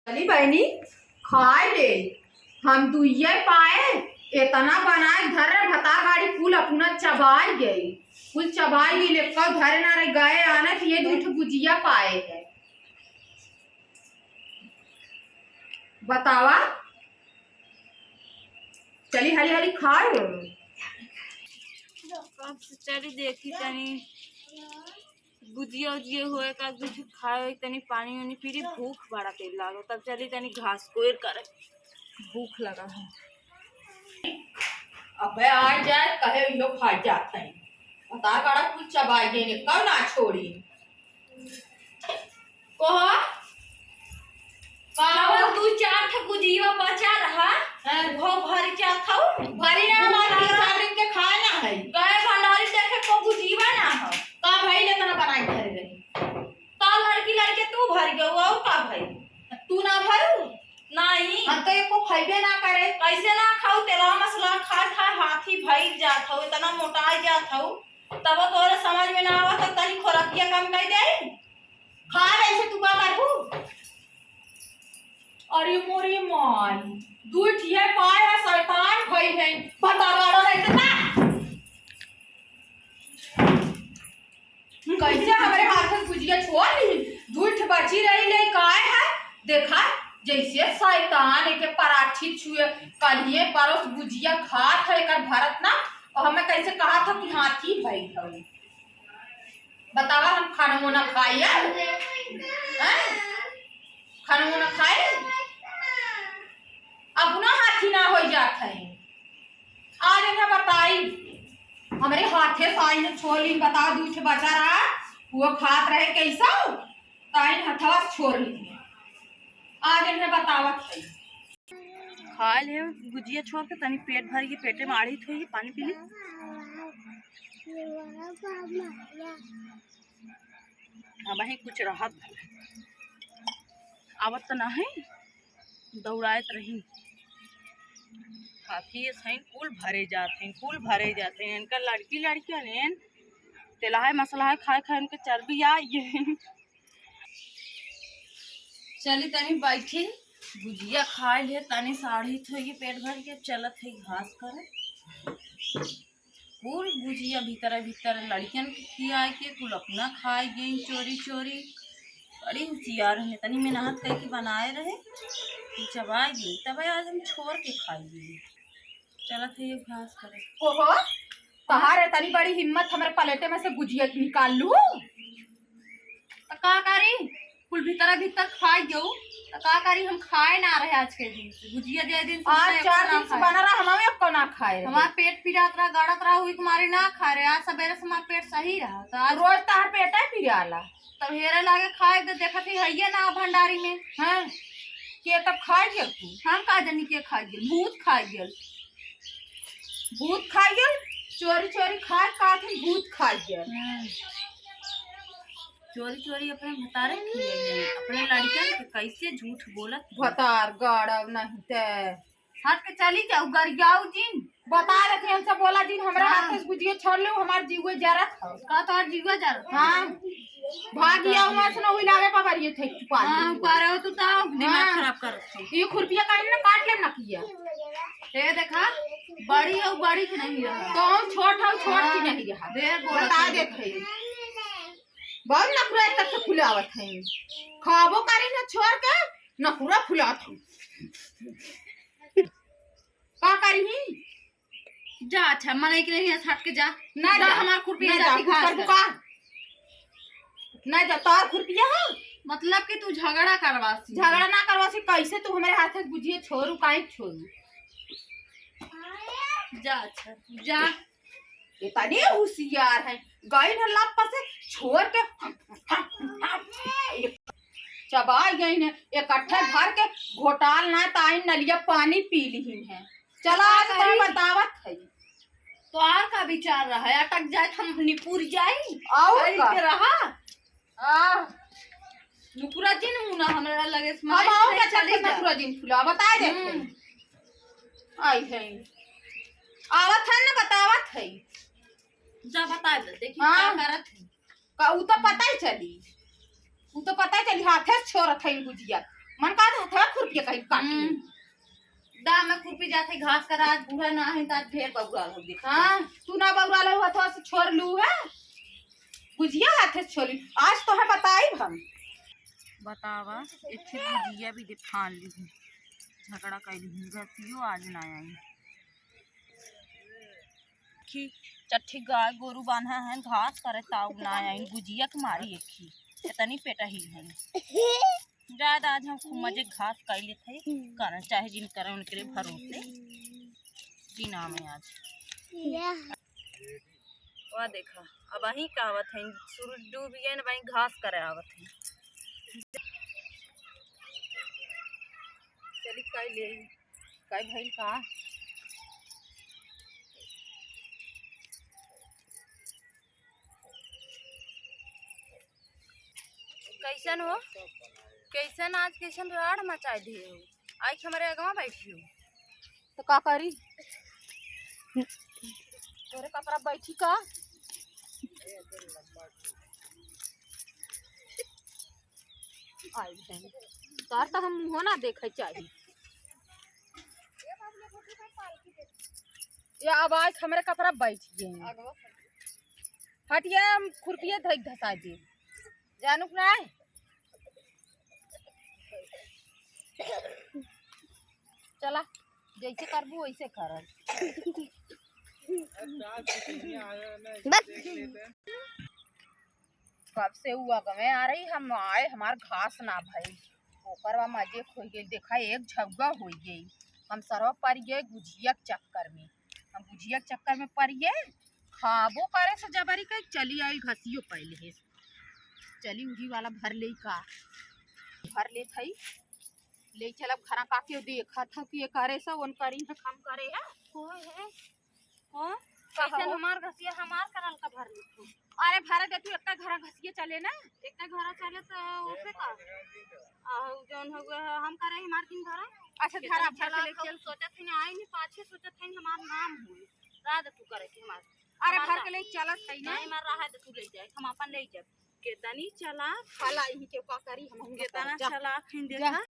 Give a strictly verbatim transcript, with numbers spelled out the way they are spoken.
चली बहिनी, खाए ले। हम दुइये पाए, एतना बनाए धरे, भतार गाड़ी कुल अपना चबाई गई, कुल चबाई गई, लेकर धरे ना रह गए आने, तो ये दू ठो गुजिया पाए है। बतावा, चली हाली हाली खाए। अब से चली देखी तनी गुजिया उजिया होए का, कुछ खाए होए, तनी पानी उनी पी ली, भूख बड़ा तेज लागल। तब चली तनी घास कोइर करे, भूख लगा है। अबे आ जाए, कहे इहो खा जात है। भतार गाड़ा कुल चबाई देने, कब ना छोड़ी। कहो, कावन दू चार ठे गुजिया बचा रहा, हाँ। वो भरी जात हऊ। भरी ना, हमार तीन चार दिन के खाए ना है। गए भंडारी देखे को गुजिया ना हो। का भइल, एतना बनाई धरे रही। का लड़की लड़के तू भर गयो, और का भइल? तू ना भरू? नहीं। हम तो एको खइबे ना करे। कैसे ना खाऊ? तेलवा मसला खा खा हाथी भइल जात हऊ, इतना मोटाई जात हऊ, तब तोरे समझ में ना आवत, तनी खोरकिया कम कर दे। खा ले, ऐसे तू का करबू? अरे मोरी माई, दू ठिया पाए है, शैतान भई है, भतार गाड़ा है, इतना। कैसे हमरे हाथ में गुजिया छोड़ ली? दू ठे बची रही ले, काय है? देखा, जैसे शैतान एके पराठी छुए, कलिए परोस गुजिया खात है, एकर भरत ना, और हमें कैसे कहा था कि हाथी भई है। बतावा, हम खाना ना खाई, हैं? खाना ना खाई, अपना हाथी ना हो जात है। आज इन्हें बताई, हमरे हाथे से आइन छोड़ ली, बता, दू ठे बचा रहा, वो खात रहे कैसा, ताइन हथवा से छोड़ ली। आज इन्हें बतावत है। खा ले गुजिया छोड़ के, तनी पेट भर के, पेटे में आढ़ी थोई, पानी पी ली। अब ही कुछ रहत आवत तो ना है, दौड़ाइत रही। हाथी सही कुल भरे जात हैं, कुल भरे जात हैं। इनका लड़की लड़किया ने तेलहा मसलहा खाए खाए इनके चर्बी आ ये। चली तनी बैठी, गुजिया खाए ले, तनी साढ़ी थोई पेट भर के, चलत है घास करे। कुल गुजिया भीतर भीतर लड़कियन के खियाए के, कुल अपना खाए गई चोरी चोरी। बड़ी होशियार है, तनी मेहनत करके बनाए रहे, कुल चबाए गई, तब आज हम छोड़ के खाई गई। चलत है ये घास करे। ओहो, तहार इतनी बड़ी हिम्मत, हमरे प्लेटे में से गुजिया निकाल लू? त का करी, कुल भीतर भीतर खाई गऊ, त का करी, हम खाए ना रहे आज के दिन से। गुजिया जे दिन से आज बनाए, चार एको ना दिन से खाए। बना रहा, हम एको ना खाए रहे। हमार पेट पिरात रहा, गड़त रहा, हुई कुमारी ना खाए रहे। आज सबेरे से हमार पेट सही रहा, त आज रोज तहार पेटे पिराला। तब हेरे लागे खाए, त देखत ही हइये ना भंडारी में। हैं? के तब खाए गेल तू? हम का जानी के खाए गेल, भूत खाए गेल। भूत खाए गेल, चोरी चोरी खाए, का थे भूत खाए गेल। हम्म। चोरी चोरी अपने भतारे खिए गेल, अपने लड़कन के कैसे झूठ बोलत है। भतार गाड़ब नहीं ते। हट के चली जाऊ, गरियाऊ जिन। बता देते हैं, हमसे बोला जिन, हमरा हाँ। हाथ से गुजिया छोड़ लो, हमार जीवे जरत है। का तोर जीवे जरत है? हाँ। भाग गया, वहाँ से ना हुई लागे पकड़िए थे, छुपा हाँ, लिए। पा रहे हो तू तो दिमाग हाँ। खराब कर रखे। ये खुरपिया काहे ना काट ले ना किया। ये देखा, बड़ी हो, बड़ी की नहीं रहा। तो हम छोट हो, छोट की हाँ। नहीं रहा। ढेर बोलत बता है। देते हैं। बहुत नखरा तक से फुलावत है। खाबो करी ना छोड़ के, नखरा फुलात है। का करी? जा, अच्छा, मनई के नहीं है, हट के जा। ना जा, जा। हमार खुरपी ना जाती जा, कुछ घास करबू कर। का? ना जा, तोर खुरपिया हो। मतलब कि तू झगड़ा करवासी। झगड़ा ना करवासी, कैसे तू हमारे हाथ से गुजिया छोड़ू, काहे छोड़ू? जा, अच्छा, जा। इतने होशियार है, गई न लप से छोड़ के चबाई गई ने, इकट्ठे भर के घोटाल ना, ताई नलिया पानी पी ली है। चला, आज तोरा बतावत है। तोहार का विचार रहा है? अटक जाए त हम निपुर जाई? और अरे का? के रहा? आ। नुपुरा जी ने मुना हमरा लगे से हम मारे आओ से क्या चली चक्कर जा। नुपुरा जी ने फुला? बताए देते हैं। हम्म। आई है। आवत है ना, बतावत है। जा बताए दे, देखी हाँ। का करत है। का, उ तो पता ही चली। उ तो पता ही चली, हाथे से छोड़त है गुजिया। मन का हाथे कहीं काट ले। हम्म। दाम में खुरपी जात है घास करा, आज बूढ़ा ना है, त आज ढेर बबुआ हो देखा। हाँ, तू ना बबुआ लो, हथवा से छोड़ लू है। बुझिया हाथे से छोड़ी, आज तो है बताई हम। बतावा, एक ठे बुझिया भी दे फान ली, झगड़ा कर ली, घसियो आज ना आई। खी चट्ठी गाय गोरू बांधा है, घास करे ताऊ ना आई, बुझिया के मारी एक ही, इतनी पेटा ही है। जाए दा, आज हम खूब मजे घास कर लेते हैं, करन चाहे जिन करन उनके लिए भरोसे, जी नाम है आज। वाह देखा, अब अही का आवत है, सूरज डूब गए न, वही घास करे आवत है। चली काई ले, काई भइल का? कैसन हो, कैसन आज कैसन राड़ मचाए दिए हो? आई के हमारे अगवा बैठी हो। तो का करी? तोरे कपड़ा बैठी का? आई बहन, तार तो हम मुँहो ना देखे चाही। या अब आज हमरे कपड़ा बैठ गए हैं। हटिए, हम खुरपिए धई धसा दे। जानू के नाय? चला, जैसे करबू वैसे करब। बस। कब से उ अगवे आ रही, हम आए, हमार घास ना भई, ओकर बा मजे होई गई। देखा, एक झगुआ होई गई, हम सरवा पड़ गए गुझिया के चक्कर में। हम गुझिया के चक्कर में पड़ गए, खाबो करे से जबरी के चली आई, घसियो पहले है। चली उही वाला भर ले का, भर ले थई, ले चलब घरा। काके देखा था कि ये करे से उन करी है, कम करे है। ओए है। हाँ? कहो। कैसे हमार घसिया हमार करल का भर ले तू? अरे भरे दे तू, एक घर घसिया चले ना, एक घर चले तो ओसे का? आ, जौन हो गया है, हम करे हमार दिन भरा। अच्छा, धरा, भर के ले चल। सोचत है आई नहीं, पाछे सोचत है हमार नाम होई। राह दे तू करे के हमार। अरे हमार भर के ले चलत है ना। नहीं, हमार राह दे तू ले जाए, हम अपन ले जाए। केतनी चालाक है। खाला इही के का करी, हम केतना चालाक है, देखा।